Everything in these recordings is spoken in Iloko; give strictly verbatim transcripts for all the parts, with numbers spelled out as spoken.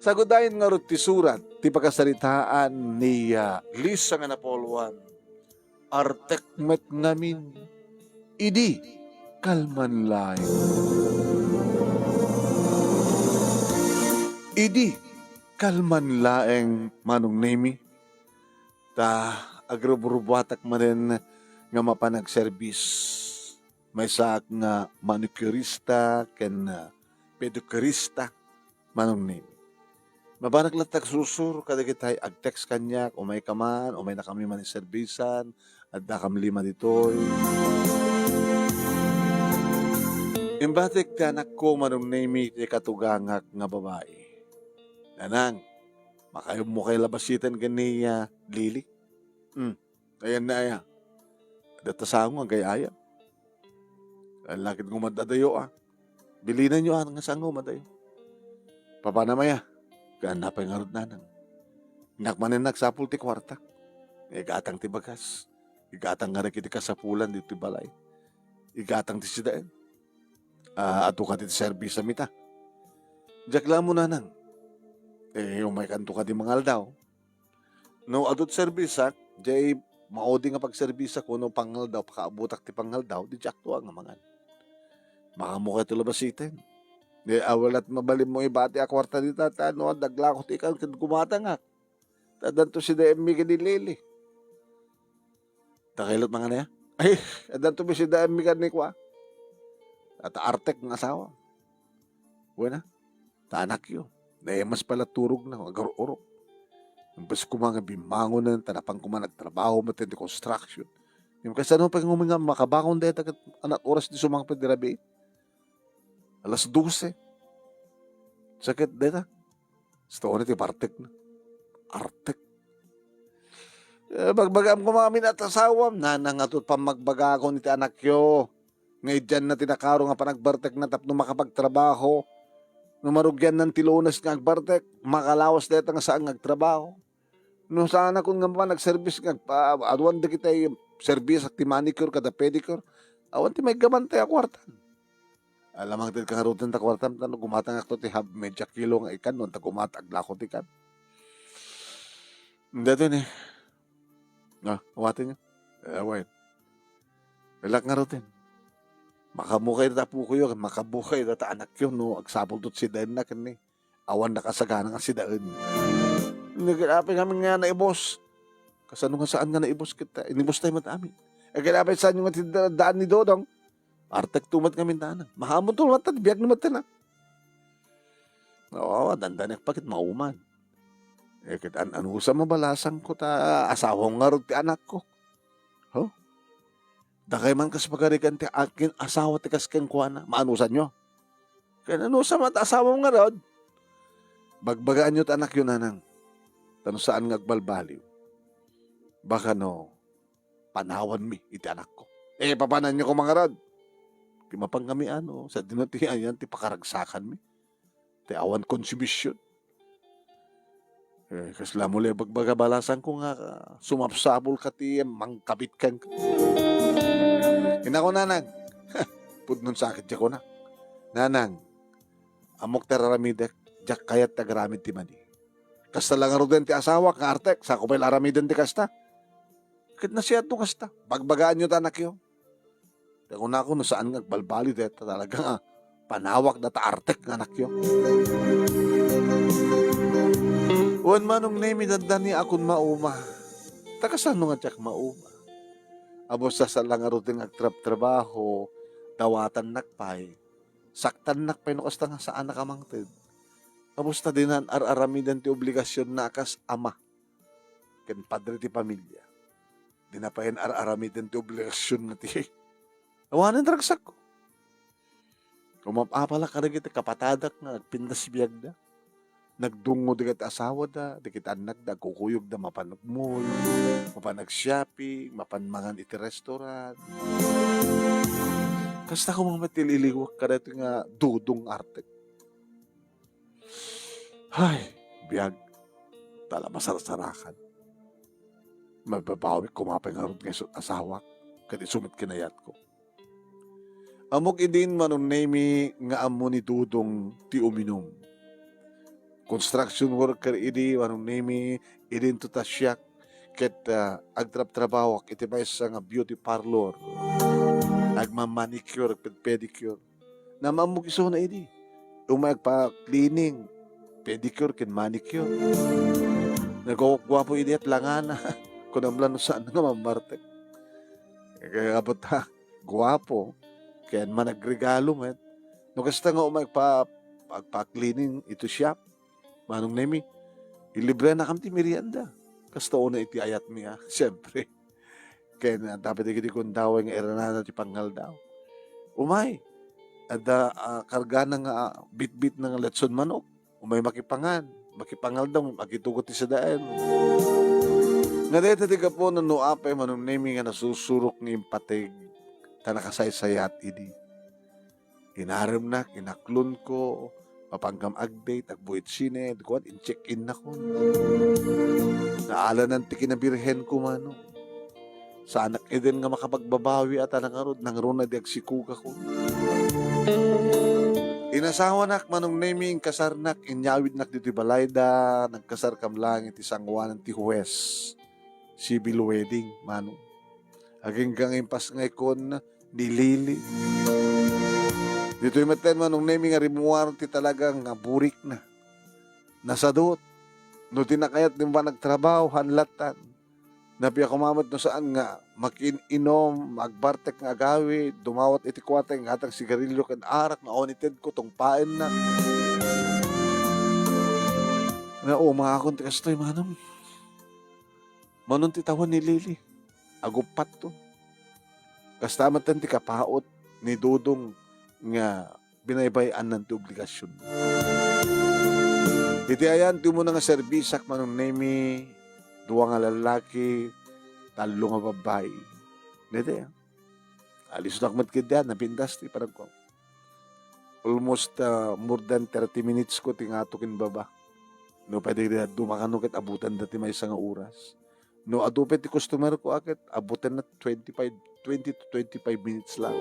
Sagudayen ngarud ti surat ti pakasaritaan ni, ah, Lisa nga Napoleon, "Artek met ngamin, idi kalman laeng." Idi kalman laeng, Manong Nemi, ta agrubrubuatak manen nga mapan agserbis. Maysaak nga manicurista ken, ah, pedicurista, Manong Nemi. Mabanak latta agsursuro kadagitay, ag-text kaniak, umayka man, umaynakami man iserbisan, addakam lima ditoy. Imbatik ti anakko, Manong Nemi, ti katugangak nga babai. Nanang, makayummokay la basiten ken ni, ah, Lily? Hmm. Ayanna aya. Adda ta sango nga agay-ayam. Ayan la ket nga umadadayo, a. Bilinanyo, a, nga sango umadayo. Papanam aya. Ken apay ngarud, nanang? Innak manen nagsapul ti kuarta. Igatang ti bagas. Igatang ngarud iti kasapulan ditoy balay. Igatang ti sidaen. A, adu kadi ti serbisam ita. Diak la ammo, nanang. E, umaykanto kadi mangaldaw. No adu ti serbisak, diay maudi nga pagserbisak wenno pangaldaw, pakaabutak ti pangaldaw, di diakto a nga mangan. Makaammokayo ti labasiten. Di awan la't mabalinmo ibati a kuarta dita, ta no adda aglako ti ikan ket gumatangak. Ta addanto sidaenmi ken ni Lily. Dakay la't mangan aya? Ay, addanto met sidaenmi ken ni kua. At artek nga asawa. Wen a, ta anakyo. Naemas pay la turogna, agarurog. Imbes koma nga bimmangonen, ta napan koma nagtrabaho met ti construction. Ngem kasano pay nga makabangon dayta ket anak oras ti sumangpet ti rabii? Alas dose. Sa ket dayta. Isu ti bartekna. Artek. E, bagbagam koma amin a ti asawam, nanang, adu ti pammagbagakon iti anakyo. Nga idianna ti nakaro nga panagbartekna tapno makapagtrabaho. No marugianna ti Lunes nga agbartek, makalawas dayta nga saan nga agtrabaho. No saanakon nga mapan agserbis nga agpa-, aduan dagiti serbisak ti manicure kada pedicure, awan ti maiggaman ti a kuarta. Alamang ti kangaruden ta kuartam, ta no gumatangakto ti hab-, media kilo nga ikan, no ta gumat-, aglako ti ikan. Daytoy ni. A, awatenyo. E, awayen. Ilak ngaruden. Makaammokayo dayta apokoyo, makaammokayo dayta anakyo, no agsapulto ti sidaenna ken ni. Awan nakasagana nga sidaen. Nagkilapay kami nga naibos. Kasano nga saan nga naibos ket inibos tayo met amin? Agkilapay saan nga ti da-, daan ni Dodong? Artek to met ngamin, nanang. Mahamon to met, biag ni met na. Oo, dandanek pa ket mauman. E, ket an-, anusa mabalasangko ta asawam ngarud ti anakko. Ho? Dakay man kas pagarigan ti akin asawa ti kas kenkuana. Maanusanyo? Ken anusa met asawam ngarud? Bagbagaanyo ti anakyo, nanang. Ta no saan nga agbalbaliw. Baka no, panawanmi iti anakko. E, papananyo koma ngarud? Ti mapan kami, ano, sadino ti ayan ti pakaragsakanmi. Ti awan konsumision. E, kasla mo la bagbaga balasangko nga, ah, sumapsapul ka ti mangkabit kenka. Inako, nanang. Pudno sakit, diak kuna. Nanang, ammok ti ar-aramidek, diak kayat ti agaramid ti mani. Kasta la ngaruden ti asawak nga artek, sako pay la aramiden ti kasta. Ket nasiatno kasta, bagbagaanyo ta anakyo. Ti kunako, no saan nga agbalbaliw dayta talaga nga panawak dayta artek nga anakyo. Wen, Manong Nemi, dandani akon mauma. Ta kasano nga diak mauma? Abus ta saan la ngaruden nga agtrabtrabaho, dawatannak pay. Saktannak pay no kasta nga saanak a mangted. Abus ta dinan ar-aramiden ti obligasionna a kas ama ken padre ti pamilia. Dina pay ar-aramiden ti obligasionna ti awanen ragsakko. Umap-apalak kadagiti kapatadak nga agpintas biagda. Nagdungngo dagiti asawada, dagiti annakda, agkukuyogda, mapan agmall, mapan agshopping, mapan mangan iti restaurant. Kasta koma met ti liliwak kadaytoy nga Dodong artek. Hay, biag, ta la masarsarakan. Mababawik koma pay ngarud nga isu ti asawak, ket isu met kinayatko. Ammok idin, Manong Nemi, nga ammo ni Dodong ti uminum. construction worker idi, Manong Nemi, idinto ta siak ket, ah, agtrabtrabawak iti maysa nga beauty parlor. Agmammanicure, agpedpedicure. Namammog isuna idi. Umay agpa-cleaning, pedicure ken manicure. Nagguguapo idi at langana. Kunam la no saan nga mammartek. Kaya abot ha, guapo. Ken managregalo met. No kasta nga umay agpa-, agpa-cleaning iti shop, Manong Nemi, ilibrenakam ti merienda. Kasta unay iti ayatmi, a. Siempre. Ken, ah, dapat dagiti gundaway nga iranana ti pangngaldaw. Umay, adda, ah, kargana nga, ah, bitbit nga letson manok. Umay makipangan, makipangaldaw, makitugot ti sadaen. Nga dayta ti gapu no apay Manong Nemi nga nasusurok nga impateg, ta nakasaysayat idi. Inaremnak, inaklonko, mapanggam agdate, agbuit sine, kuan, in-check-innakon. Naalanan ti kinabirhenko, Manong. Saanak iden nga makapagbabawi a ta nangarud, nangruna di agsikugakon. Inasawanak, Manong Nemi, inkasarnak, inyawidnak ditoy balayda, nagkasarkam laeng iti sangoanan ti huwes. Civil wedding, Manong. Agingga nga impasngaykon ni Lily. Ditoy metten, Manong Nemi, nga rimmuar ti talaga nga burikna. Nasadut. No di nakayat ti panagtrabaho, hanlatan. Napiak koma met no saan nga makiin-inom, agbartek nga agawid, dumawat iti kuwata, ingatag sigarilio ken arak nga awan itedko, tungpaenna. Naumaakon ti kastoy, Manong. Manon ti tawen ni Lily. Aguppatto. Kasta met ti kapaut ni Dodong nga binaybay-annan ti obligasion. Iti ayan ti umuna nga serbisak, Manong Nemi, dua nga lallaki, tallo nga babbai. Daytoy, a. Alisnak met ketdi, a, napintas ti panagko. Almost, ah, more than thirty minutes ko ti ngato ken baba. No pwede, duma kano ket abutanda ti maysa nga oras. No adu pay ti customer ko a ket abutenna twenty-five, twenty to twenty-five minutes lang.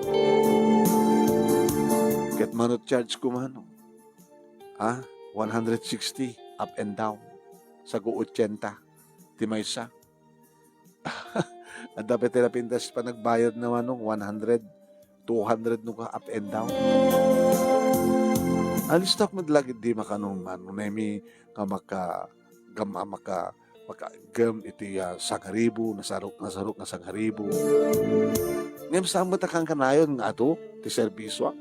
Ket mano charge ko, Manong? Ha? One hundred sixty up and down. Sago ochenta ti maysa. Adda pay ti napintas panagbayadna, Manong, one hundred, two hundred no ka up and down. Alistak met la ketdi, Manong, Manong Nemi, nga maka-, gam-, maka-, makaagem iti, ah, sangaribu, nasarok, nasarok nga sangaribu. Ngem saan met a kankanayon nga adu ti serbisyo?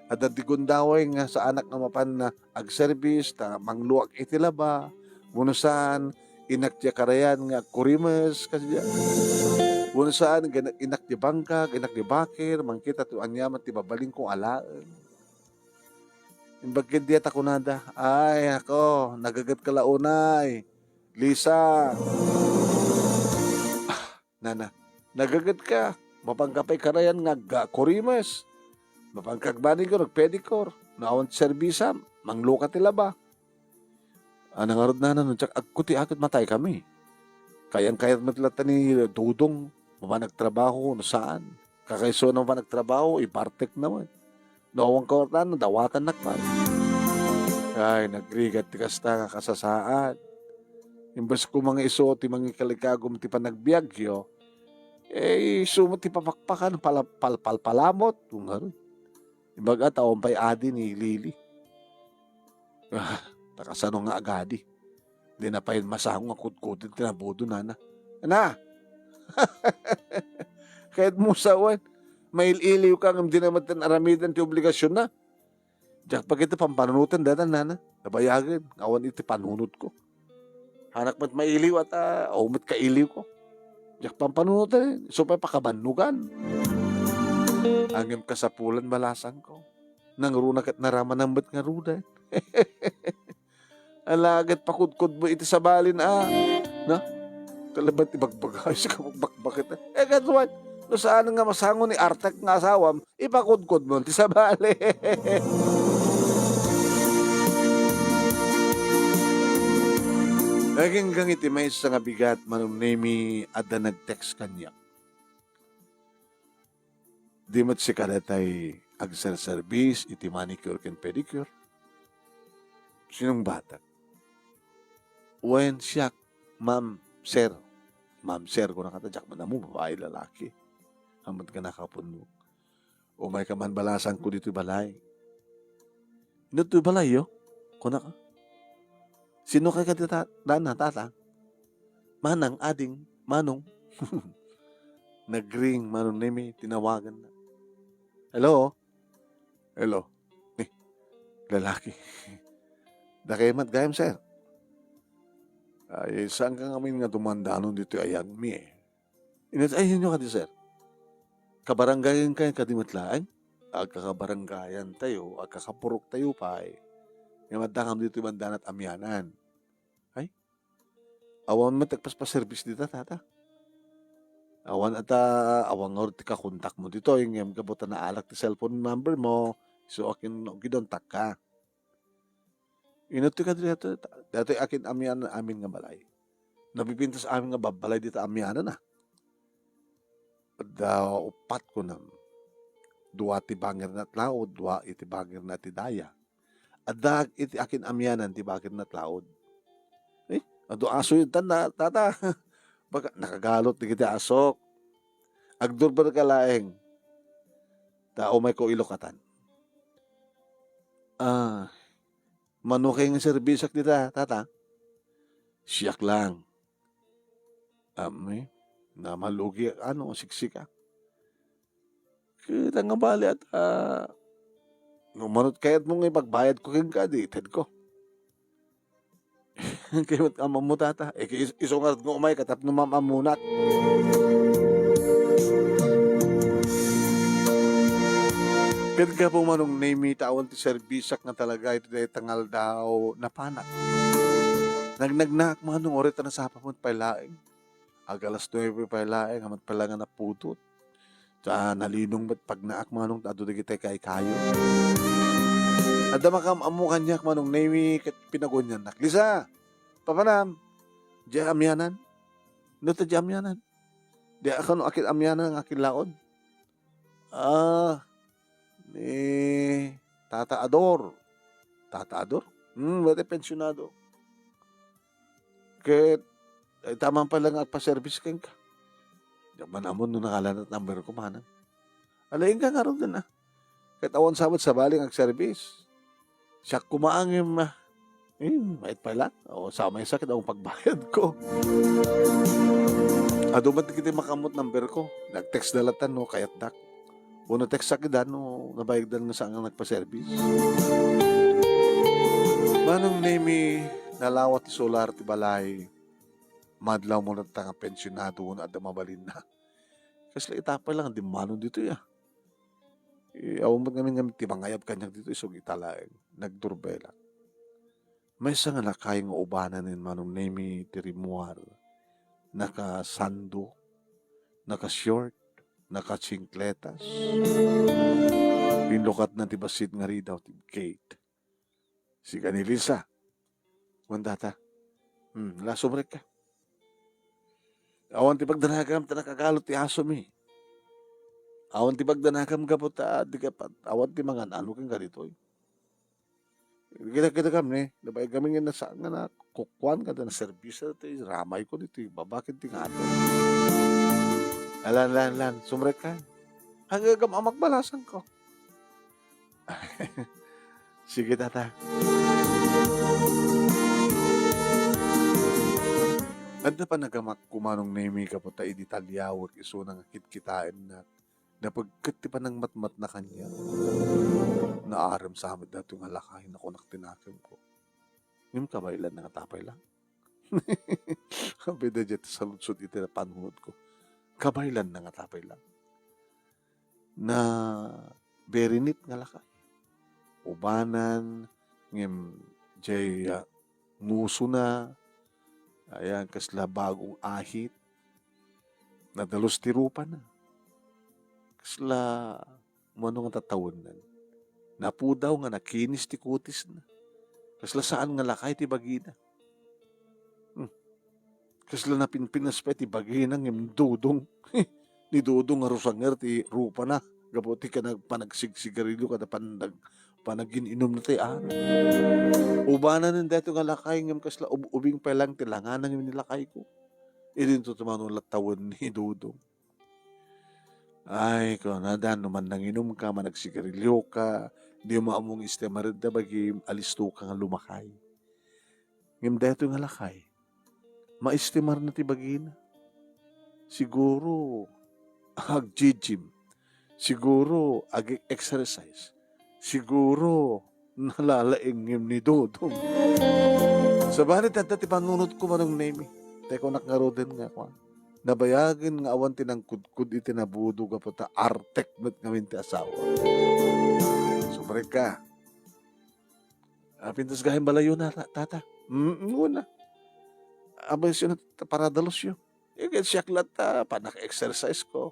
Adda ti gundaway nga saanak nga mapan nga agserbis, ta mangluak iti laba, wenno saan, innak ti karayan nga agkurimes, kasdiay. Wenno saan, innak ti bangkag, innak ti bakir, mangkita ti aniaman ti babalinko alaen. Imbag ketdi ta kunada, "Ay, ako, nagagetka la unay, Lisa." "Ah, nana, nagagetka. Mapanka pay karayan nga agkurimes. Mapanka agmanicure, agpedicure. No awan ti serbisam, mangluka ti laba." "Ah, nangarud, nana, no diak agkuti a ket mataykami. Kayan-kayat met latta ni Dodong, mapan agtrabaho, no saan. Kakaisuna mapan agtrabaho, ibartekna met. No awan kwarta, dawatannak pay." Ay, nagrigat ti kasta nga kasasaad. Imbes ko mangisu ti mangikalikagum ti panagbiagyo, eh, isu met ti papakpakan, pala-, palpalpalamot. Ngarud. Imbag a, ta awan pay adi ni Lily. Ah, ta kasano nga agadi? Dina pay masango nga kudkuden ti nabudo, nana. Ana! Kayatmo sawen, mail-iliwka ngem dina met aramiden ti obligasionna. Diak pay ketdi pampanunoten dayta, nana. Nabayagen nga awan iti panunotko. Hanak met mailiw a ta, awan met kailiwko. Diak pampanunoten, isu pay pakabannogan. Ngem kasapulan balasangko. Nangruna ket naramanak met ngaruden. Ala ket pakudkodmo iti sabalin a. Na? Kalabat ibagbaga, isu ka bakbakit. Eh, kaduan, no saan nga masango ni artek nga asawam, ipakudkodmo ti sabali. Agingga iti maysa nga bigat, Manong Nemi, adda nag-text kaniak. Di met sika datay agserserbis iti manicure ken pedicure? Sinungbatak. Wen, siak, ma'am, sir. Ma'am, sir, kunaka ta diak man ammo, babai, lalaki. Ammot nga nakapunno. Umayka man, balasangko ditoy balay. Ditoy balayyo? Kunaka. Sino kay kadi ta-, dana, tata? Manang, ading, manong. Nagring, Manong Nemi, tinawagan na. Hello? Hello? Ni, lalaki. Dakay met gayam, sir. Ay, saan ka ngamin nga dumandanon ditoy ayagmi, eh? Inat-, ay, inyo kadi, sir? Kabarangayan kayo kadi met laeng? Agkakabarangayan tayo, agkakapurok tayo pay. Nga madakam ditoy bandana ti amianan. Ay, awan met agpaspaservice dita, tata. Awan ata, awan nga ti kakontak mo ditoy, ngem gapu ta naalak ti cellphone number mo, so akin, gidontak ka. Inattoy kadi daytoy, daytoy akin amian amin nga balay. Napipintas amin nga babbalay dita amianan, a. Adda uppat kunam. Dua ti bangirna ti laod, dua iti bangirna ti daya. Adda iti akin amianan ti bangirna ti laod. Eh, adu aso yun, tan na, tata. Baka nakagalot dagiti asok. Agdurber ka laeng. Ta umayko ilokatan. Ah, mano kay nga serbisak dita, tata? Siak lang. Ammi, namalugi, ano, siksika. Kita nga bali at, ah, no manut kayat mo nga ipagbayad ko kenka, di ited ko. Kayat amam mo, tata. Eh, is-, isungat nga umay, katapno mam-amunak. Ket gapu, Manong Nemi, ta awan ti serbisak nga talaga iti dayta nga aldaw, napanak. Nagnagnaak, Manong, uray ta nasapa met pay laeng. Ag alas nuebe pay laeng, amat pay laeng nga napudot. Ta nalinong met pagnaak, Manong, ta adu dagiti kaykayo. Adda makam-ammo kaniak, Manong Nemi, ket pinaguniannak. Lisa, papanam, diay amianan? No ta diay amianan? Diay a kano akin amianan nga akin laod? Ah, ni Tata Ador. Tata Ador? Hmm, dayta pensionado. Ket, ay, taman pay laeng nga agpaservice kenka. Diak man ammo no nakalanat number ko, manang. Alaing ka ngarud na. Ket awan sa met sabali nga agservice. Siak koma ngem, ah, eh, mait pay laeng. O, sa may sakit ang pagbayad ko. Adu met dagiti makaammo ti number ko. Nag-text da latta no kayatdak. Wenno text-ak ida no nabayagdan nga saan nga nagpa-service. Manong Nemi, nalawa ti solar ti balay. Madlaw mo latta nga pensionado wenno adda mabalinna. Kasla ita pay laeng dimmanon ditoy, ah. Eh, awan met ngamin nga ti mangayab kaniak ditoy, isog ita laeng. Nagdurbelak. Maysa nga lakay nga ubanan ni Manong Nemi ti rimmuar. Nakasando, naka-short, nakatsingkletas. Pinlukatna ti bassit nga ridaw ti gate. Sika ni Lisa. Kuan data. Hmm, la, sumrekka. Awan ti pagdanagam ta nakagalot ti asomi. Awan ti pagdanagam gapu ta di ka pa, awan ti mangan-ano kenka ditoy. Kita, kita kami, nabayag kami nga nasa-, nga nakukuan ka, naserbisan ti ramayko ditoy baba ken ti ngato. Alan, lan, lan, sumrekka. Agagam amak balasan ko. Sige, tata. Adda panagamak, Manong Nemi, gapu ta idi taliawek isuna nga kitkitaennak, napagket ti panangmatmatna kaniak. Naarem sa met daytoy nga lakay, nakunak ti nakemko. Ngem kabaylanna nga tapay laeng. Apay daydiay ti saludsod iti panunotko. Kabaylanna nga tapay laeng. Na very neat nga lakay. Ubanan, ngem diay, ah, musona, ayan, kasla bagong ahit. Nadalus ti rupana. Kasla, mano nga tatawennan. Napudaw nga nakinis ti kutisna. Kasla saan nga lakay ti bagina. Hmm. Kasla napinpinas pay ti bagina ngem dudong. Ni dudong nga rusanger ti rupana gapu ti kanag-, panagsigsigarilio kada panag-, Panagin-inumna ti arak. Ubananen daytoy nga lakay ngem kasla ub-, ubing pay laeng ti langana ngem ni lakayko. Idinto ti mano latta wenni Dodong. Ay, kunada, no mannanginumka, managsigarilioka, dimo ammo nga istemaren ta bagim, alistoka nga lumakay. Ngem daytoy nga lakay, maistemarna ti bagina. Siguro, ag-gym. Siguro, ag-exercise. Siguro, nalalaingngem ni Dodong. Sabali, adda ti panunotko, Manong Nemi. Tay kunak ngaruden nga, kuan, nabayagen nga awan ti nangkudkod iti nabudo gapu ta artek met ngamin ti asawa. Sumrekka. Ah, pintas gayam balayona, ta-, tata. Mm, una. Abaysiyo na ta paradalusyo. Eh, ket siak latta, panak-exercise ko.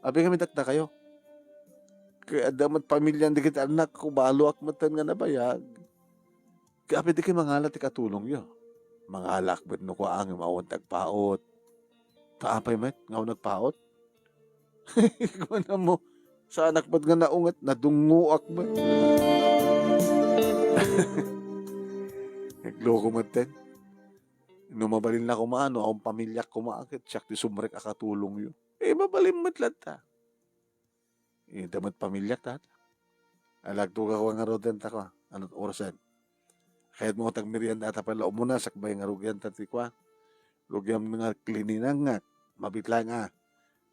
Abi kami dakdakayo. Kaya adda met pamilian dagiti annakko, baloak metten nga nabayag. Kaya abi dagiti mangala ti katulongyo. Mangalaak met no kuan nga awan ti agpaut. Ta apay met nga awan agpaut? Kuan mo, saanak met nga naunget, nadungngoak met. Nagloko metten. No mabalin la koma, no awan pamiliak koma, ket siak ti sumrek a katulongyo. Eh, mabalin met latta. Eh, adda met pamiliak, tata. Alagtoka ko ngaruden ta ko. Ano orasen? Kayat mo tag merienda ta pala umuna, sakbay nga rugian ta ti kua. Rugian nga klininangak. Mabit lang, ah.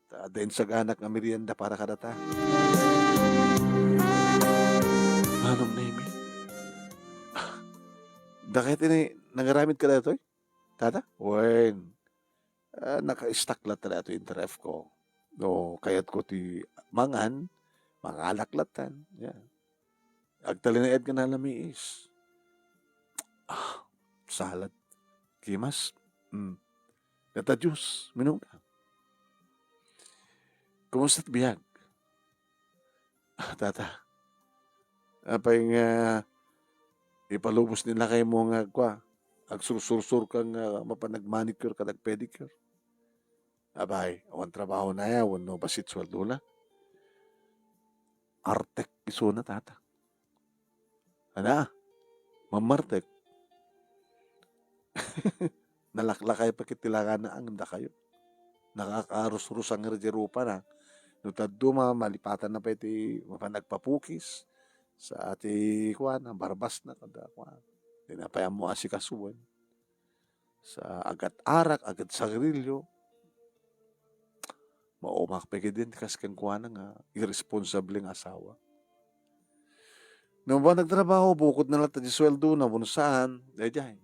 Ta, adda insaganak nga merienda para kadata. Manong Nemi. Dakay ti ni-, nangaramid ka daytoy? Tata? Wen. Ah, naka-stock latta daytoy interref ko. No, kayat ko ti mangan, mangalak latta. Yeah. Agtalinaed nga nalamiis. Ah, salad. Kimas. Mm. Data juice, minum ka. Kumusta ti biag? Ah, tata. Apay nga ipalubos ni lakaymo nga agkua, agsursursurka nga mapan nag-manicure ken nag-pedicure? Abay, awan trabahona ya wenno bassit sueldona? Artek isuna, tata. Ana, mamartek. Nalaklakay pay ket ti langana ngem dakayo. Nakakarusrusang idiay rupana. No ta dadduma, malipatanna pay ti mapan nagpapukis. Sa ti, kuan, barbasna, kada, kuan. Dina pay ammo asikasuen. Sa agat-arak, agat-sagrilyo. Maumak pay ketdin ti kas kenkuana nga irresponsable nga asawa. No ba nagtrabaho, bukod na latta ti sueldona, wenno saan, daydiay.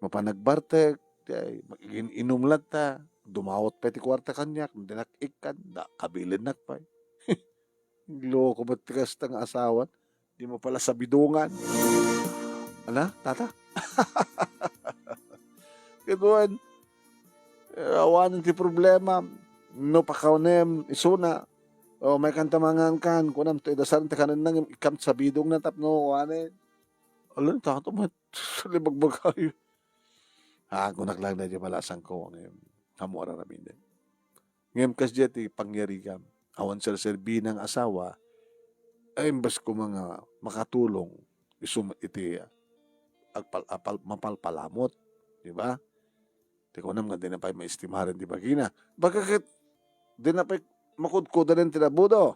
Mapan nagbartek, daydiay, mag-in-inum latta, dumawat pay ti kuarta kaniak, no dinak ikkan, da, kabilinnak pay. Loko met ti kasta nga asawa. Di mo pala sabidongan. Ala, tata? Ket wen, eh, awanen ti problema. No pakawanem isuna, o, maikanta mangan kan, kunam, to idasar ti kanenna, ngem ikkam sabidongna tapno awanen. Ala, tata, met, libagbagayo. Ah, kunak lang na di balasang ko, ngem, amo ar-aramiden. Ngem kasdiay ti pangyarigam, awan serserbina nga asawa, ay imbes koma nga makatulong, isu met iti agpal-, apal-, mapalpalamut, di ba? Ti kunam nga, dina pay maestimaren ti bagina. Baga ket, dina pay makudkudanen ti nabudo.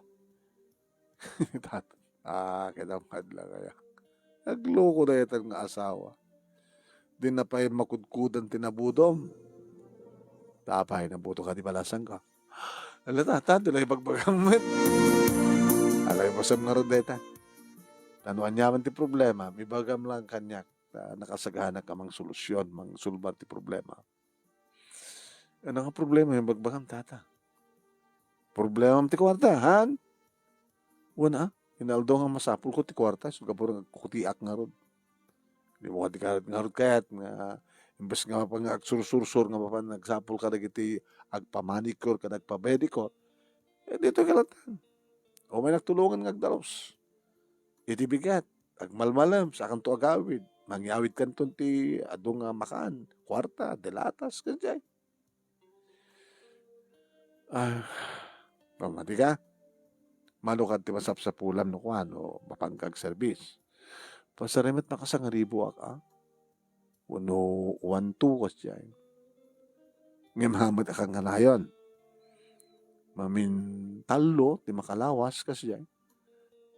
Tat-, ah, ket ammad lang aya. Nagloko dayta nga asawa. Dina pay makudkudan ti nabudom. Tapay, nabuto ka ti balasang ka. Ala, tata, di lay bagbagam met. Alay, basam ngarud dayta. Ta no aniaman ti problema, mibagam lang kaniak. Ta nakasaganak a mangsolusyon, mangsolbar ti problema. Ano nga problema yung bagbagam, tata? Problemam ti kuarta, han? Wen, ah, inaldo nga masapul ko ti kuarta, so gapu nga kutiak ngarud. Di mo kadi ngarud kayat nga, imbes nga mapan nga agsursursur nga mapan nagsapul ka dagiti agpamanicure, kada agpabedicure. Eh, dito kalatan. O may nagtulungan nga agdalos. Iti bigat, agmalmalem, sakanto agawid. Mangyawid kanton ti adu nga makan, kuarta, delatas, kadjay. Ah, pamati ka? Mano kadi ti masapsapulam no kuan, no mapanka agserbis. Pasar met makasangariboak, a? Wenno one two kasdiay. Ngem hamet a kanganayon. Mamintallo ti makalawas kasdiay.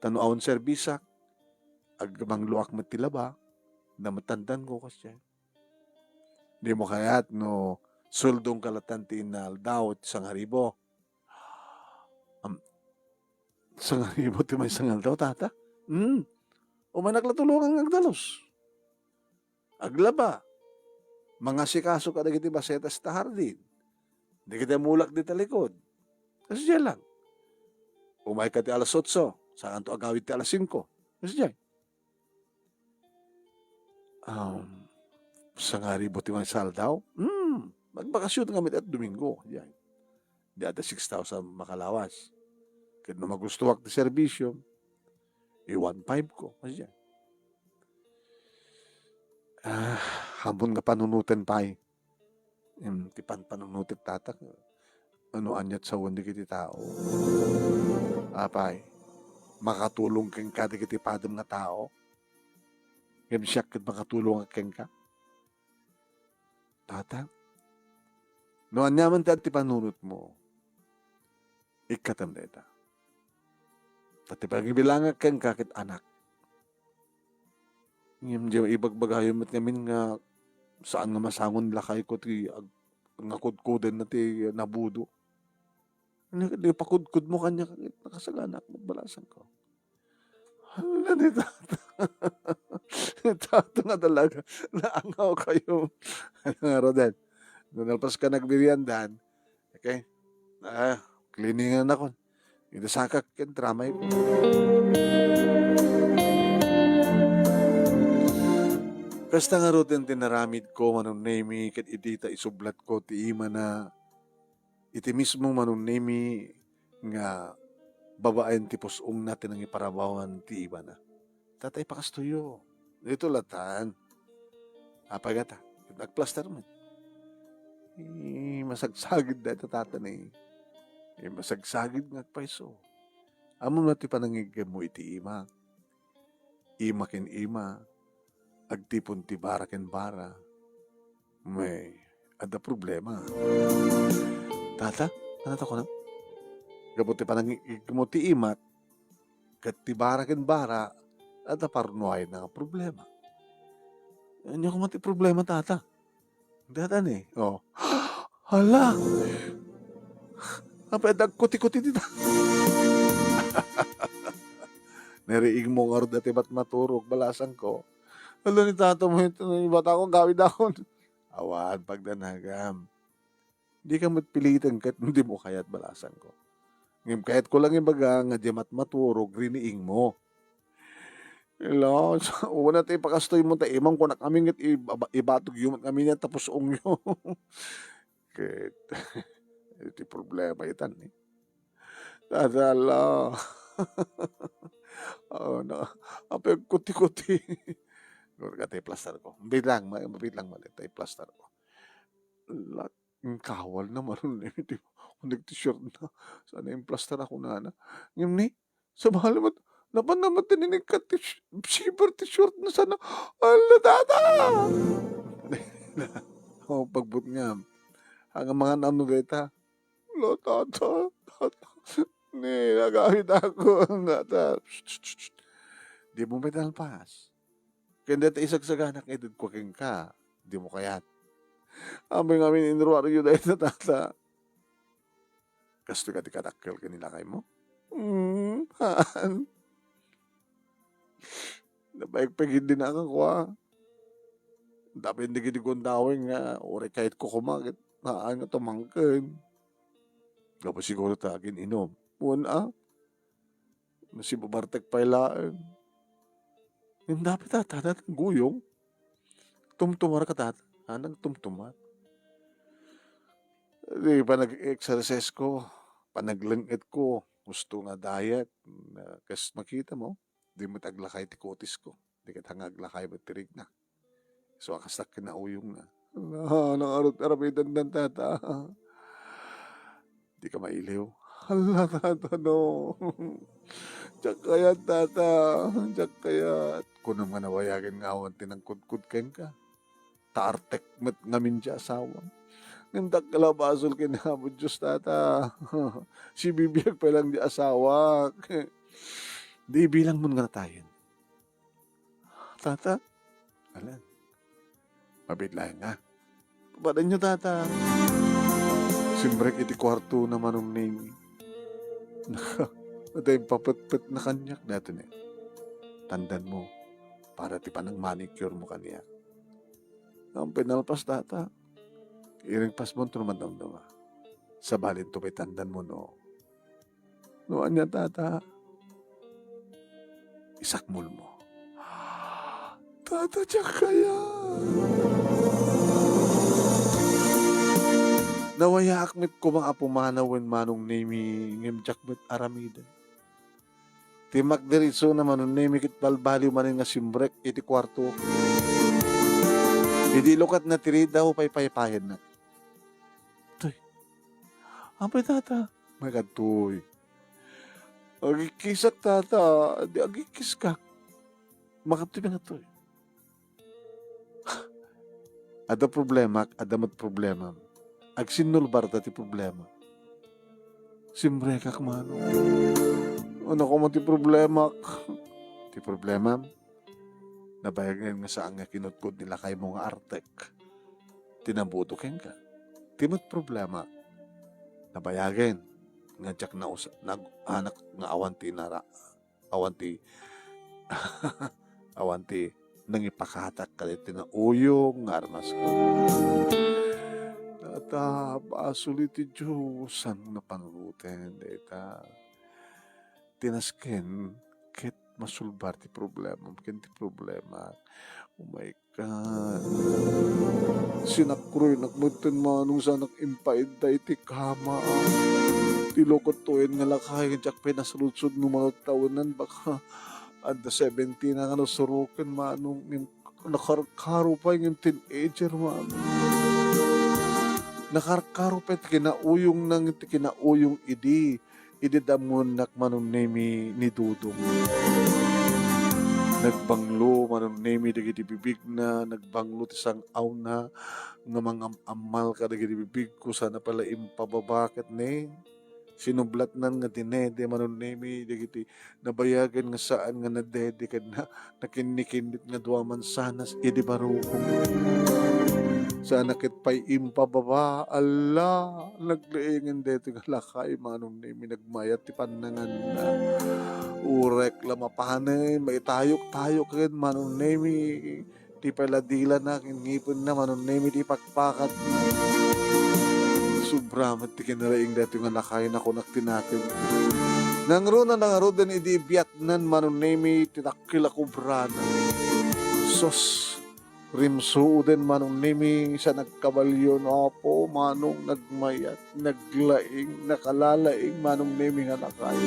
Ta no awan serbisak, agmangloak met ti laba, namatandang ko kasdiay. Dimo kayat no sueldongka latta ti inaldaw ti sangaribo. Am, sangaribo ti maysa nga aldaw, tata? Hmm. Umaynak la tulongan nga agdalus. Aglaba. Mangasikaso kadagiti masetas ta hardin. Dagiti mulak dita likod. Kasdiay lang. Umayka ti alas otso, saanto agawid ti alas singko. Kasdiay. Um, sangaribo ti maysa aldaw? Hmm, magbakasyon kami at Domingo. Yan. Di ata six thousand makalawas. Ket no magustuak ti serbisyo, i-one five ko. Kasdiay. Ah, ammon nga panunoten pay. Em, ti panpanunotek, tata, no aniat sawen dagiti tao. Apay, makatulong kenka dagiti padem nga tao? Ngem siak ket makatulongak kenka? Tata, no aniaman ti panunotmo, ikkatem dayta. Ta ti pangibilangak kenka ket anak. Ngem diay ibagbagayo met ngamin nga saan nga masangon lakayko ti ag-, nga kudkudenna ti nabudo. Ania ket ipakudkodmo kaniak ket nakasaganaak met balasangko. Hala ni tata. Ni tata nga talaga. Naangaw kayo. Hala nga, Roden. No nalpas ka nagmeriendan, okay? Ah, cleaningan ako. Idasakak ken tramay ko. Kasta ngaruden ti naramid ko, Manong Nemi, ket idi ta isublat ko ti imana, iti mismo Manong Nemi nga babaen ti pus-ongna ti nangiparabawan ti imana. Tatay, pakastoyo. Dito latan. Apay gata? Agplaster met. Eh, masagsagid dayta tata ni. Eh, masagsagid nga agpayso. Ammom met ti panangiggemmo iti ima. Ima ken ima. Agtipon ti bara ken bara. May, adda problema. Tata, ano ta kunam? Gapu ti panangigmo ti imak, ket ti bara ken bara, adda parnuayen nga problema. Ania koma ti problema, tata? Data ni, oh. Hala! Apay, adda agkuti-kuti dita. Nariigmo ngarud dati bat maturog, balasangko. Hala ni tata mo ito, ibata ko, gawid akon. Awan pagdanagam. Dika met piliten ket no dimo kayat, balasangko. Ngem kayatko lang ibaga nga diay matmaturog riniingmo. Hala, sa-, una ti ipakastoymo ta imam, kunak amin ket iba-, ibatogyo met ngamin yan, tapos ongyo. Ket, iti problema itan, eh. Dadala. Oh, no. Apay, kuti-kuti. Gurga, tay plaster ko. Bitlang, ma-, bitlang mali, tay plaster ko. La-, kawal na, marun na iti, unik ti short na. Sana yung plaster ako na, na. Ngem ni, sabali met, napan naman tininikkat ti sh-, zipper ti short na sana. Ala, tata! Oh, pagbutngam. Ang mga ano dayta? Lo, tata, tata. Ni, nagawid ako, tata. Shh, shh, shh, shh. Di mo may talpas. Kaya dati isagsaganak, eh, dad ko kenka. Di mo kayat. Amay ngamin inruaryo dahil na tata. Kastoy ka ti kadakkel ken ni lakaymo? Hmm, haan. Napaigpigid din ang ako, ah. Tapi hindi gid ko ang tawing nga, uray kahit ko kumakit, haan nga tumangken. Gapu siguro ta agin-inom. Wen, ah. Nasibabartek pay laeng. Ngem dapat tata, tata, guyong. Tumtumar ka, tata. Ah, nagtumtumar. Di panag-exercise ko, panagleng-et ko, gusto nga diet, na, kas makita mo, di met aglakay ti kutis ko. Di ket nga aglakay met ti rigna. So, akastak kinauyong na. Ah, nakarot-, aramidan dan tata. Di ka mailiw. Alla, tata, no. Diak kayat, tata. Diak kayat. Kunam nga nabayagen nga awan ti nangkudkod kenka. Ta artek met ngamin ti asawam. Ngem dakkel a basol ken Apo Dios, tata. Sibibiag pay lang ti asawak. Di ibilangmon nga natayen. Tata? Alan. Mabiit laeng nga. Padanyo, tata. Simrek iti kuartona, Manong Nemi. Naka, adda impapetpetna kaniak daytoy ne. Tandanmo, para ti panagmanicure mo kaniak. Ngem pinalpas, tata. Iring pasmo 'nto no madamdama. Sabalinto pay tandanmo no. No ania, tata? Isakmulmo. Tata, diak kayat. Nawayaak met koma a pumanaw wen Manong Nemi, ngem diak met aramiden. Ti makdiritsona, Manong Nemi, ket balbaliw manen nga simrek iti kuarto. Idi ilukatna ti ridaw, paypaypayennak. Toy. Apay, tata? Maikadtoy. Agikkisak, tata. Di agikkiskak. Makadtoy, makadtoy. Adda problemak, adda met problemam. Agsinnulbarta ti problema. Simrekak, Manong. Ania koma ti problemak? Ti problemam? Nabayagen nga saan nga kinudkod ni lakaymo nga artek ti nabuto kenka. Ti met problema, nabayagen nga diak nausa-, nag-, anak nga awan ti inara-, awan ti, awan ti nangipakatak kadagiti nauyong nga armasko. Tata, basol iti Dios, saan napanunoten dayta. Ti nasken ket masulbar ti problemam ken ti problemak. Oh my God. Sinakroynak metten, Manong, saanak impaidda iti kama. Ti lokot tuyen nga lakay, diak pay nasaludsod no mano tawenan, baka adda seventeen a nga nasuroken, Manong, ngem nakarkaro pay ngem teenager, Manong. Nakarkaro pay ti kinauyongna ngem ti kinauyong idi. Idi dammuennak, Manong Nemi, ni Dudong. Nagbanglo, Manong Nemi, dagiti bibigna, nagbanglo ti sang-awna, nga mangam-ammal kadagiti bibigko, saan a pay la impababa ket ne, sinublatnan nga dinede, Manong Nemi, dagiti nabayagen nga saan nga nadede ken na-, nakinnikindit nga dua mansanas idi barukong. Saan a ket pay impababa, alla, naglaingen daytoy nga lakay, Manong Nemi, nagmayat ti pannanganna. Uray la mapanen, maitayok-tayok ken, Manong Nemi, ti pay la dilana ken ngipenna, Manong Nemi, ti pakpakat. Sobra met ti kinalaing daytoy nga lakay, nakunak ti nakemko. Nangruna, nangruden idi ibiatnan, Manong Nemi, ti dakkel a kobrana. Sus, rimsooden, Manong Nemi, sa nagkabalyon, Apo, Manong, nagmayat, naglaing, nakalalaing, Manong Nemi, nga lakay.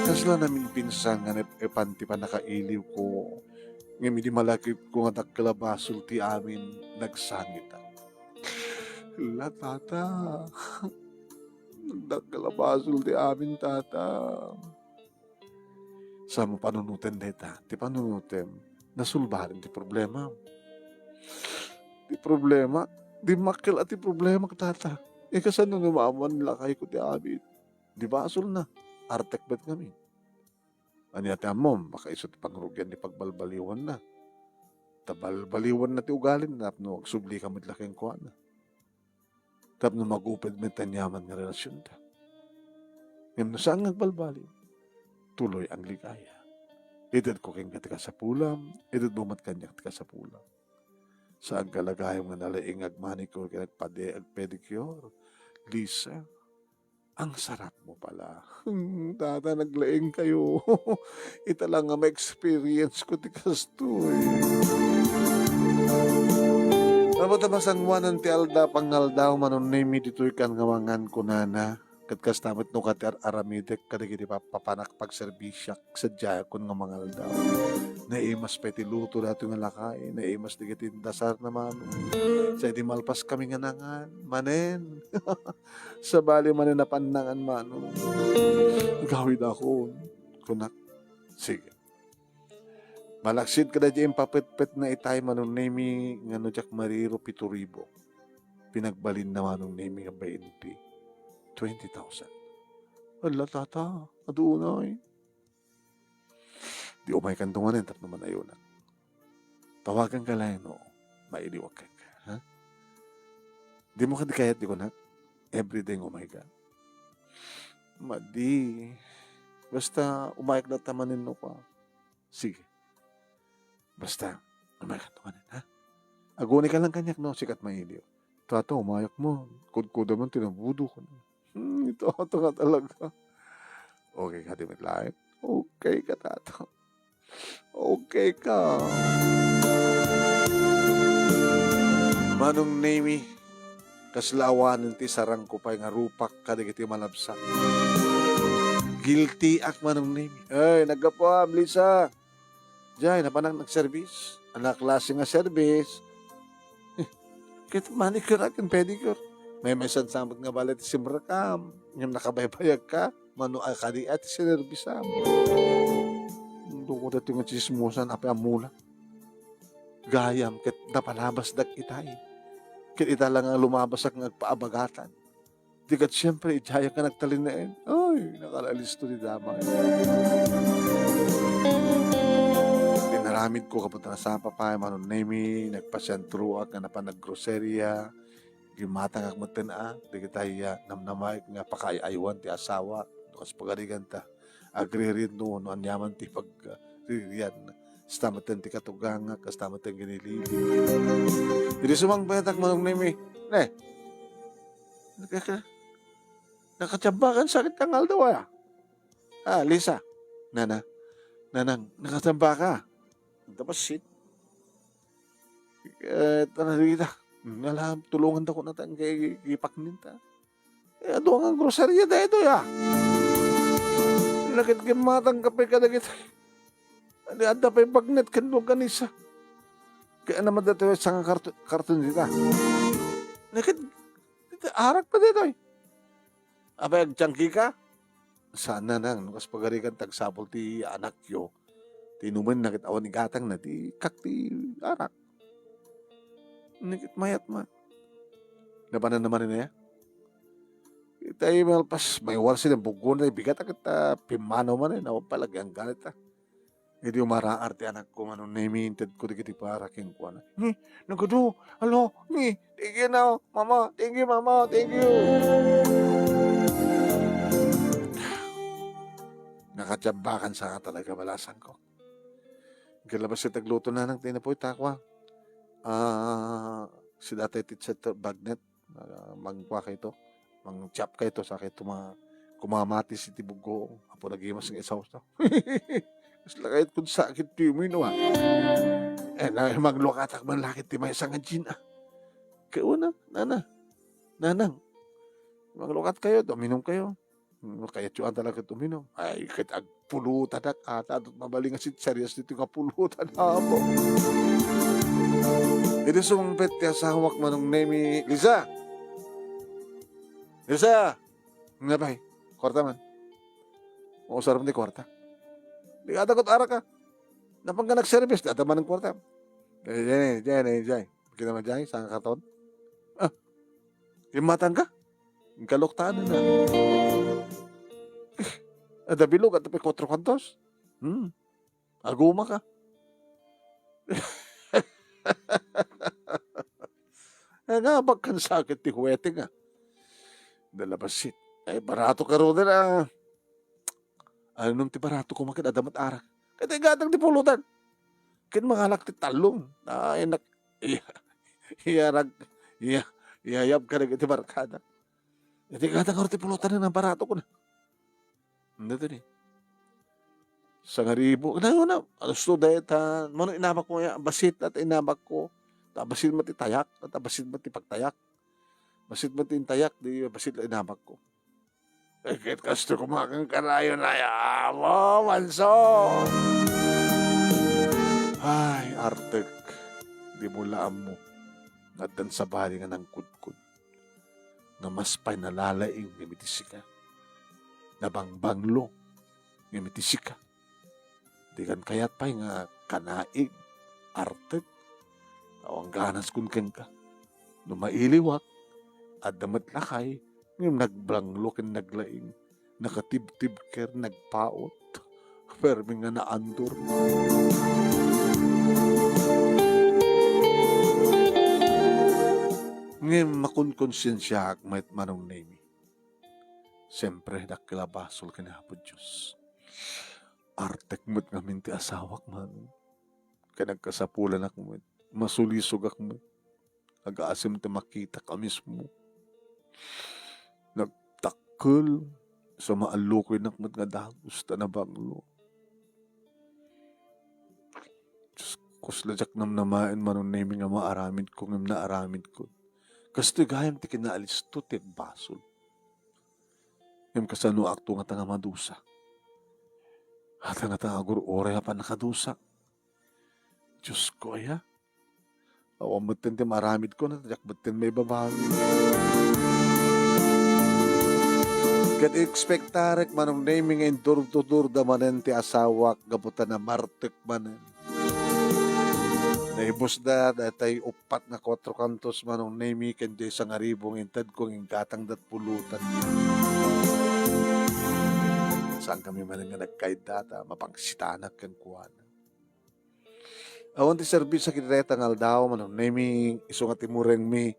Kasla naminpinsan nga nep-epan ti pannakailiwko. Ngem idi malakipko nga dakkel a basol ti amin, nagsangitak. La, tata. Dakkel a basol ti amin, tata. Saanmo panunoten dayta? Ti panunotem, nasulbaren ti problema. Ti problema, dimmakkel a ti problema, tata. Ikasano no maawan lakayko ti amin? Di basolna, artek met ngamin. Ania ti ammom, baka isu ti pangrugian ti pagbalbaliwanna. Ta balbaliwanna ti ugalina tapno agsubli ka met la kenkuana. Tapno maguped met ti aniaman nga relasionta. Ngem no saan nga agbalbaliw, tuloy angligaya. Itedko kenka ti kasapulam, itedmo met kaniak ti kasapulam. Saan ka la gayam nga nalaing agmanicure ken agpade-, agpedicure, Lisa? Ang sarap mo pala. Hmm, tata, naglaing kayo. Ita lang nga ma-experience ko ti kastoy. Ano ta masanguanan ti alda, pangaldaw, Manong Nemi, ditoy kan nga mangan, kunana. Ket kasta met no kadi ar-aramidek kadagiti papanak pagserbisiak, sadiayakon nga mangaldaw. Naimas pay ti luto daytoy nga lakay, naimas dagiti indasar na mano. Sa idi malpas kami nga nangan, manen. Sabali manen a pannangan mano. Gawidakon, kunak. Sige. Malaksid kadaydi impapetpet na itay Manong Nemi nga no diak mariro pito ribu. Pinagbalinna Manong Nemi nga bainti. Twenty thousand. Ala, tata, adunay. Di umaykanto manen tapno manayonak. Tawaganka laeng no mailiwak kenka, ha? Dimo kadi kayat ti kunak? Everyday nga umayka? Madi. Basta umayak latta manen no kua. Sige. Basta, umaykanto manen, ha? Agunayka lang kaniak, no? Sika ti mailiw. Tata, umayak man. Kudkuda man ti nabudo ko. Hmm, ito, ito nga talaga. Okay ka, di met laeng? Okay ka, tata. Okay ka. Manong Nemi, kasla awanen ti sarangko pay nga rupak kadagiti malabsak. Guilty ak, Manong Nemi. Ay, naggapuam, Lisa. Jay, napanak nagservice. Ala klase nga service? Eh, ket manicure ken pedicure. Maymaysan sa met nga balay ti simrekam. Ngem nakabaybayag ka. Mano a kadi a ti sinerbisam? Duko daytoy nga tsismosan, apay a mula? Gayam ket napalabasdak itay. Ket ita la nga lumabasak nga agpaabagatan. Di ket siempre, idiayak nga nagtalinaed. Ay, nakalaalisto ti damag. Inaramidko, kaput nasapa pay, Manong Nemi, nagpasentroak nga napan naggroseria. Gimmatangak metten a, dagitay, ah, namnamaek nga pakaay-aywan ti asawa, no kas pagarigan ta, agririt no, no aniaman ti pag, ah, ririan. Kasta metten ti katugangak, kasta metten ginilili. Idi sumangpetak, Manong Nemi, ne, naka-, nakatiambakan sakit ti angaldaw, aya? Ah, Lisa, nana, nanang, nakatiambaka? Anta bassit. Eh, tara dita. Ngala, tulungan ta kuna ta, kay ipaknin ta. Eh, adu nga groceria daytoy, ah. Nakit kimmatang kape kadagiti. Adi, adda pay bagnet ken longganisa. Kaya naman daytoy sanga karton, karton dita. Nakit, arak pa daytoy. Apay, agtiangki ka? Saan, nanang, no kas pagarigan, tagsapul ti anakyo. Ti inumenna ket awan igatangna ti kak ti arak. Nakit mayat man. Napanan naman ina ya? Itay malpas, may warsi na bugon na ibigat a ket, ah, pimmanaw man, eh, nawa palagian ganit, ah. Idi umaraar ti anakko, Manong Nemi, intedko dagiti para kenkuana. Ni, nagadu, alo, ni, thank you na, mama, thank you, mama, thank you. Nakatiambakan sa talaga, balasangko. Kalabas iti agluto, nanang, ti napoy, takwa. Ah, si datay ti chat bagnet. Ah, mangkua kayto, mangchap kayto, sa kayto ma-, kumamatis iti buggoong. Apo nagimas nga isawsaw. Kasla kayat kun sakit ti umino, ah. Eh, na, manglukatak man lakit ti maysa nga gin, ah. Kaya una, nana, nanang, manglukat kayo, uminom kayo. Hmm, kayatyo talaga uminom. Ay, ket agpulutanak ata, adut mabalin nga sitsarias dito nga pulutan, apo. Idi sumungpet ti asawak, Manong Nemi, Lisa! Lisa! Nga bay, kwarta man. Mausar man ti kwarta. Di ka takot, araka. Napang ka nagservice, di ata man ang kwarta. Eh, Jenny, Jenny, Jenny. Kita man, Jenny, saan ka ton? Ah, yung matang ka? Ang kaloktaan na. Ada bilog, at may kwatro kantos. Hmm. Aguma ka. Nga, bakkan sakit ti huwete nga. Dalabasit. Ay, barato ka ron na. Ano nung ti barato ko, makit adamat arak. Kaya gatang ti pulutan. Ken mangalak ti tallong. Ay, nak-, iya, iya, rag-, iya, iyayab ka na iti barkada. Iti gatang ti pulutan na barato ko na. Ano to ni? Sangaribo. Ano, ano, ano, ano, mano inabak mo ya? Basit at inabak ko. Ta basit mo ti tayak, ta basit mo ti pagtayak. Basit mo ti intayak, di basit la inabak ko. Ket kastoy koma ken kanayon ay, Apo, Manso. Ay, Artek, dimo la ammo nga addan sabali nga nangkudkod, nga mas pay nalalaing ngem iti sika, nabangbanglo ngem iti sika. Dikan kayat pay nga kanaig, Artek, awan ganaskon kenka. No mailiwak, adda met lakay, ngem nagbanglo ken naglaing, nakatibtibker, nagpaut, permi nga naandur. Ngem makonkonsiensiaak met, Manong Nemi. Siempre, dakkel a basol ken Apo Dios. Artek met ngamin ti asawak, Manong. Ken nagkasapulanak met, masulisogak met. Agasem ti makitak a mismo. Nagtakkel, sa maallukoynak met nga dagus ta nabanglo. Diyos, kusla diak namnamaen, Manong Nemi, nga maaramidko ngem naaramidko. Kastoy gayam ti kinalisto ti agbasol. Ngem kasanoakto ngata nga madusa? Ata ngata nga agur-uray a pannakadusa. Diosko aya, awan metten ti maaramidko, no diak metten maibabawi. Ket ekspektarek, Manong Nemi, nga indurdudurda manen ti asawak gapu ta namartek manen. Naibusda daytay uppat nga kuatro kantos, Manong Nemi, ken diay sangaribu nga intedko nga inggatangda ti pulutan. Saankami manen nga nagkayda ta mapangsitanak kenkuana. Awan ti serbis a ket dayta nga aldaw, Manong Nemi, isu nga timurengmi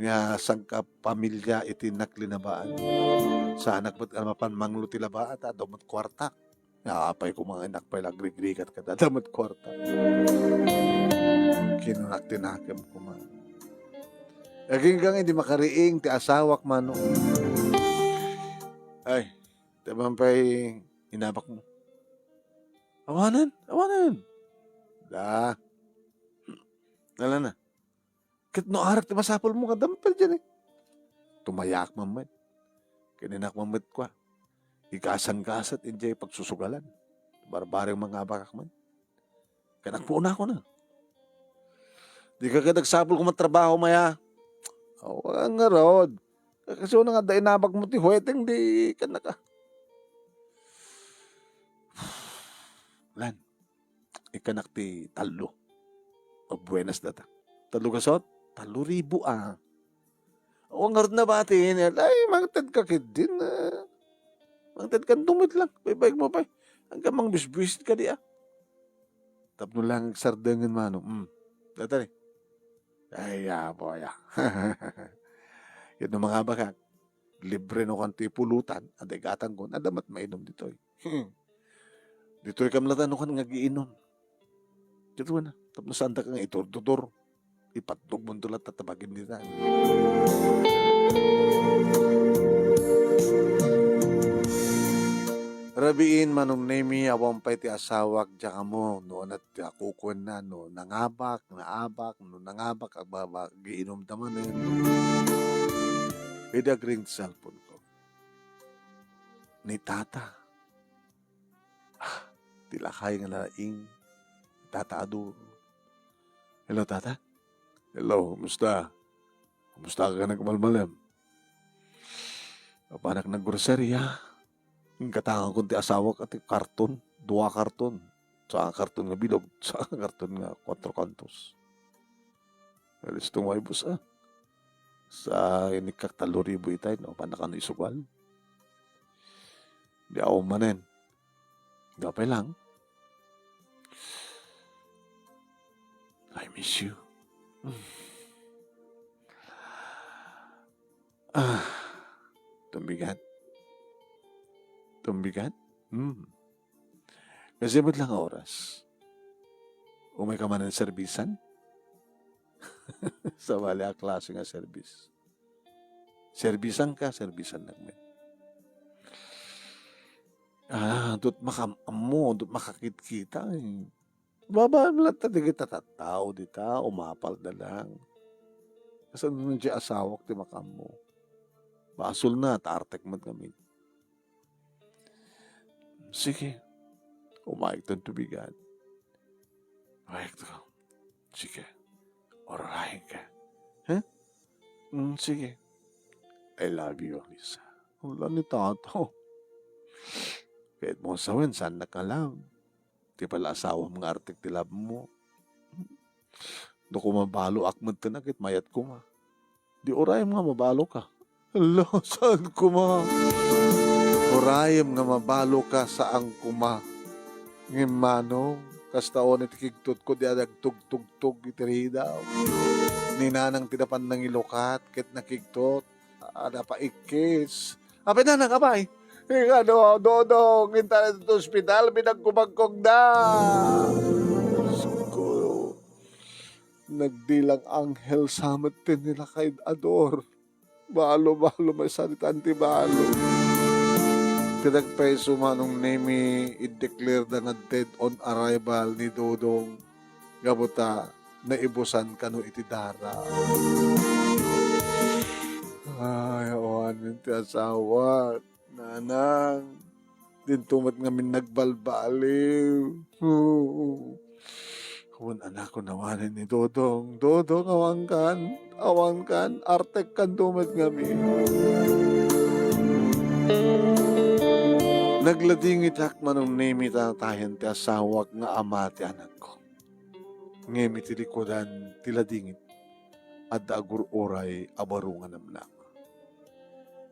nga sangkapamilia iti innak linabaan. Saanak met a mapan manglo ti labaa ta adda met kuarta. Apay koma nga innak pay la agrigrigat ket adda met kuarta. Kinunak ti nakem koma. Aginggang idi makariing ti asawak, Manong. Ay, taman pay inabakmo. Awanen, awanen. Da. Ala na. Ket no arek ti masapulmo nga dampel diay. Tumayaak man met. Ken innak man met kua, ikasanggasat idiay pagsusugalan. Barbareng mangabakak man. Ken agpuonakon a. Dika ket agsapul koma trabaho, maya. Awan ngarud. Kasano nga adda inabakmo ti hueteng di kannaka? Lan, ikkanak ti tallo. Mabuenas data. Tallo gasot? Tallo ribu a. Awan ngarud nabati, ay, mangtedka ketdin, a. Mangtedkanto met lang. Baybayekmo pay. Agingga mangbisbisit kadi a. Tapno lang agsardengen, Manong. Hmm. Data ni. Ay, apo, ya. Ket no mangabakak, libre no kan ti pulutan, adda igatangko, adda met mainum ditoy. Ditoy kam latta no kan nga agiinum. Ditoy na, tapno saandaka nga iturtutur. Ipatdogmonto latta ta bagim dita. Rabiin, Manong Nemi, awan pay ti asawak, diak ammo, no ania ti kukuenna, no nangabak, naabak, no nangabak, agbaba-, agiinumda manen. Idi agring ti cellphone ko. Ni Tata. Ah, ti lakay nga nalaing. Tata Ador. Hello, Tata. Hello, kumusta? Kumusta ka nagmalmalem? Apanak naggroceria. Inggatangankon ti asawak a ti karton, dua karton. Sa karton nga bilog, sa karton nga kuatro kantos. Listo mo ay, boss, a. Sa inikkak tallo ribu itay, no? Panakano isugal? Di ako manen. Gapay lang. I miss you. Ah, tumbigat. Tumbigat? Hmm. Kasi met lang oras. Umay ka manen serbisan? Sabali a klase nga serbis. Serbisan ka, serbisan nagmet. Ah, dut makam-, ammo, dut makakitkita, eh. Babaen latta dagiti tattao dita, umapalda lang. Kasano no diay asawak ti makammo? Basolna, ta artek met ngamin. Sige, umayegton tubigan. Umayegto. Sige, urayenka. Huh? Mm, sige. I love you, Lisa. Wala ni Tato. Kahit mo sawen, saan na ka lang? Ti pala asawam nga artek ti love mo. No koma baloak met ket mayat koma. Di urayem nga mabaloka. Hala, saan koma? Urayem nga mabaloka, saan koma. Ngem manong, kasta unay ti kigtotko di agtugtugtog iti ridaw. Ni nanang ti napan nangilukat ket nakigtot. Ada pa ikkis. Apay, nanang, apay. Ikaw, Dodong, inta na iti ospital, pinagkubagkog na. Diyos ko. Nagdilang anghel sa met ti nilakay a door. Balo, balo, maisaritaan ti balo. Ket agpayso, Manong Nemi, i-declare da nga dead on arrival ni Dodong. Gapu ta naibusan kano iti dara. Ay, awanen ti asawa, nanang. Dinto met ngamin nagbalbaliw. Wen, anakon, awanen ni Dodong. Dodong, awankan. Awankan. Artekkanto met ngamin. Nagladingitak, Manong Nemi, ta tayen ti asawak nga ama ti anakko. Ngem iti likudan ti ladingit, adda agur-uray a baro nga namnama.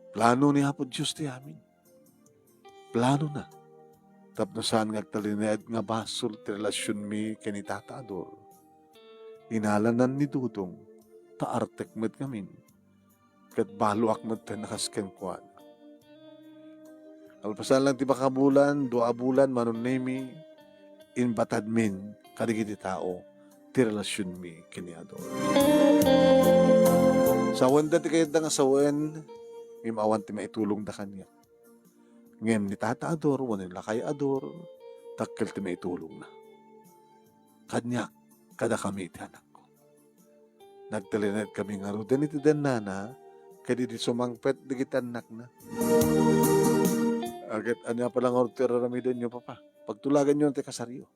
Plano ni Apo Dios ti amin. Planona. Tapno saan nga agtalinaed nga basol ti relasionmi ken ni Tata a Dor. Inalanan ni Dodong, ta artek met ngamin. Ket baloak met a kas kenkuana. Kalpasan lang ti makabulan, dua a bulan, Manong Nemi, imbatadmin kadagiti tao ti relasionmi ken ni Ador. Sawenda ti kayatda nga sawen, ngem awan ti maitulongda kaniak. Ngem ni Tata Ador wenno ni Lakay Ador, dakkel ti maitulongna. Kaniak, kadakami ti anakko. Nagtalinaedkami ngaruden iti dennana, ket idi sumangpet dagiti annakna. Ket ania pay la ngarud ti ar-aramidenyo, Papa? Pagtulaganyo ti kasaryo.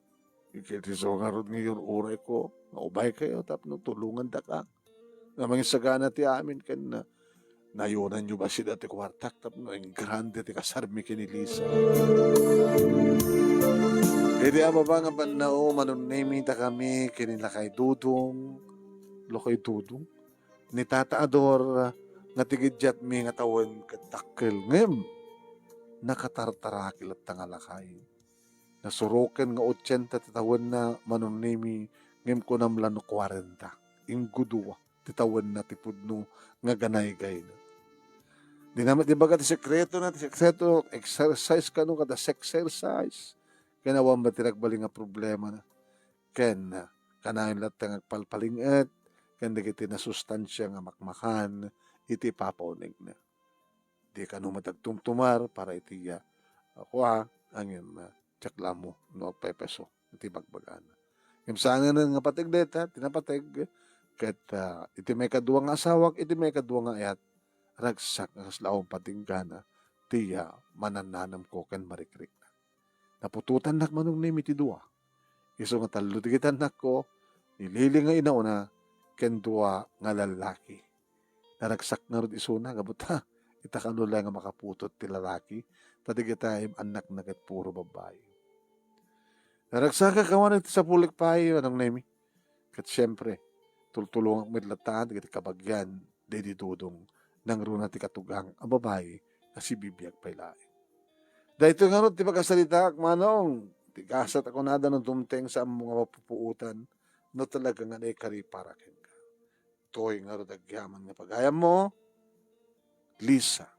Ket isu ngarud nga iyur-urayko nga ubaykayo tapno tulongandaka nga mangisagana ti amin ken nayonanyo bassit ti kuartak tapno engrande ti kasarmi ken ni Lisa. Idi a baba nga pannao, Manong Nemi, dakami ken ni Lakay Dodong, Lakay Dodong, ni Tata Ador nga ti giddiatmi nga tawen ket dakkel. Ngem nakatartaraki latta nga lakay. Nasuroken nga otsenta ti tawenna, Manong Nemi, ngem kunam la no kuarenta. Inggo dua ti tawenna ti pudno nga ganaygayna. Dina met ibaga ti sekretona, ti sekreto, exercise kano kada sexercise. Ken awan met ti nagbalin nga problemana. Ken, ah, kanayon latta nga agpalpaling-et ken dagiti nasustansia nga makmakan iti papaunegna. Di kano met agtumtumar para iti, ah, kua, ngem, ah, diak la ammo no agpaypayso iti bagbagana. Ngem saanen nga pateg dayta, ti napateg, ket, ah, iti maikadua nga asawak, iti maikadua nga ayat, ragsak nga kasla awan patinggana ti, ah, manannanemko ken marikrikna. Naputotannak, Manong Nemi, ti dua. Isu nga tallo dagiti annakko, ni Lily nga inauna, ken dua nga lallaki. Naragsak ngarud isuna, gapu ta, ita kano la nga makaputot ti lalaki, ta dagiti annakna ket puro babbai. Naragsakak awan iti sapulik pay, Manong Nemi. Ket siempre, tultulongak met latta dagiti kabagian daydi Dodong, nangruna ti katugang a babai a sibibiag pay laeng. Daytoy ngarud ti pakasaritaak, Manong, ti gasat a kunada no dumteng sa ammo nga mapupuotan no talaga nga naikari para kenka. Toy ngarud agyaman nga pagayammo, Lisa.